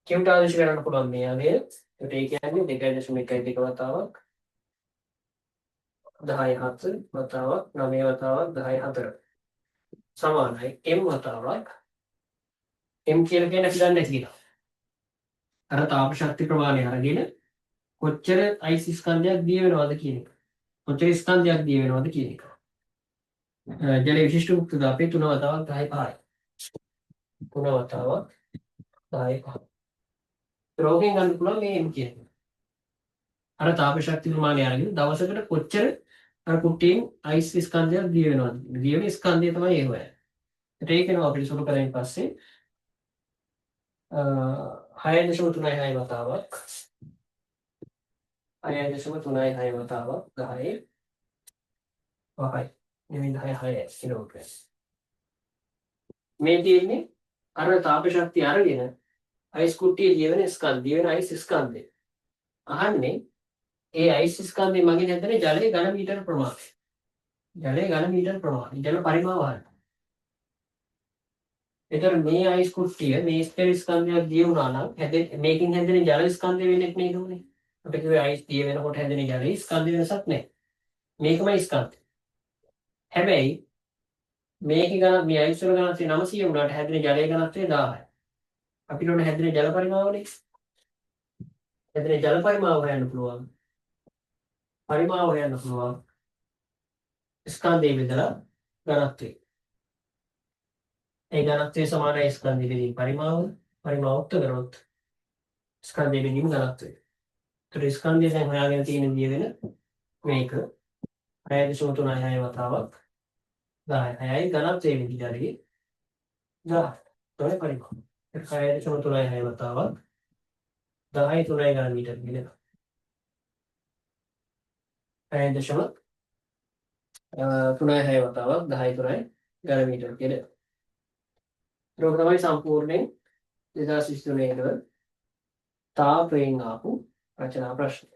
Q ට ආදේශ කරන්න පුළුවන් මේ අගය. ඒතකොට ඒ කියන්නේ 2.12 වතාවක් 10.7 වතාවක් 9 වතාවක් 10.4 සමානයි M වතාවක් M කියලා කියන්නේ අපි දන්නේ නැති කියලා. අර තාප ශක්ති ප්‍රමාණය අරගෙන කොච්චර අයිස් ස්කන්ධයක් දිය වෙනවද කියන එක. කොච්චර ස්කන්ධයක් දිය වෙනවද කියන එක. ජලයේ විශිෂ්ට මුක්ත තාපය 3 වතාවක් 10 5යි. 3 වතාවක් 10 5. රෝගෙන් ගන්න පුළුවන් මේ M කියන එක. අර තාප ශක්ති ප්‍රමාණය අරගෙන දවසකට කොච්චර අර කුට්ටියෙන් අයිස් ස්කන්ධයක් දිය වෙනවද? දිය වෙන ස්කන්ධය තමයි ඒ හොයන්නේ. ඒක එනවා අපිට සුළු කරායින් පස්සේ 6.36 වතාවක්, 6.36 වතාවක් 10 5යි නෙමෙයි, 10 6 කිලෝග්‍රෑම්. මේ තියෙන්නේ අර තාප ශක්තිය අරගෙන අයිස් කුට්ටියේ දිය වෙන ස්කන්ධ, දිය වෙන අයිස් ස්කන්ධය. අහන්නේ ඒ අයිස් ස්කන්ධය මගින් හැදෙන ජලයේ ඝන මීටර ප්‍රමාණය. ජලයේ ඝන මීටර ප්‍රමාණය. ජල පරිමාව අහන්න. එතකොට මේ අයිස් කුට්ටිය මේ ස්ථිර ස්කන්ධයක් දිය වුණා නම් හැදෙන, මේකෙන් හැදෙන ජල ස්කන්ධය වෙන්නේ නේද උනේ? අපි කිව්වේ අයිස් දිය වෙනකොට හැදෙන ජල ස්කන්ධ වෙනසක් නැහැ. මේකමයි ස්කන්ධය. හැබැයි මේකේ ගණන්, මේ අයිස් වල ගණන් 900 වුණාට හැදෙන ජලයේ ඝනත්වය 1000යි. අපිට ඕන හැදෙන ජල පරිමාවනේ. හැදෙන ජල පරිමාව හොයන්න පුළුවන්. පරිමාව හොයන්න පුළුවන්. ස්කන්ධය බෙදලා ඝනත්වය. ඒ ඝනත්වය සමානයි ස්කන්ධය බෙදීම පරිමාව. පරිමාව උක්ත කරොත් ස්කන්ධය බෙදීම ඝනත්වය. ඒතර ස්කන්ධය දැන් හොයාගෙන තියෙන දිය වෙන මේක 6.36 වතාවක් 10 6යි, ඝනත්වය වෙන්නේ ජලයේ 10 තමයි පරිමාව. 6.36 වතාවක් 10 3 ඝන මීටර කියලා. 6.36 වතාවක් 10 3 ඝන මීටර කියලා. ඒක තමයි සම්පූර්ණයෙන් 2023 ඉඳන් තාපයෙන් ආපු රචනා ප්‍රශ්න.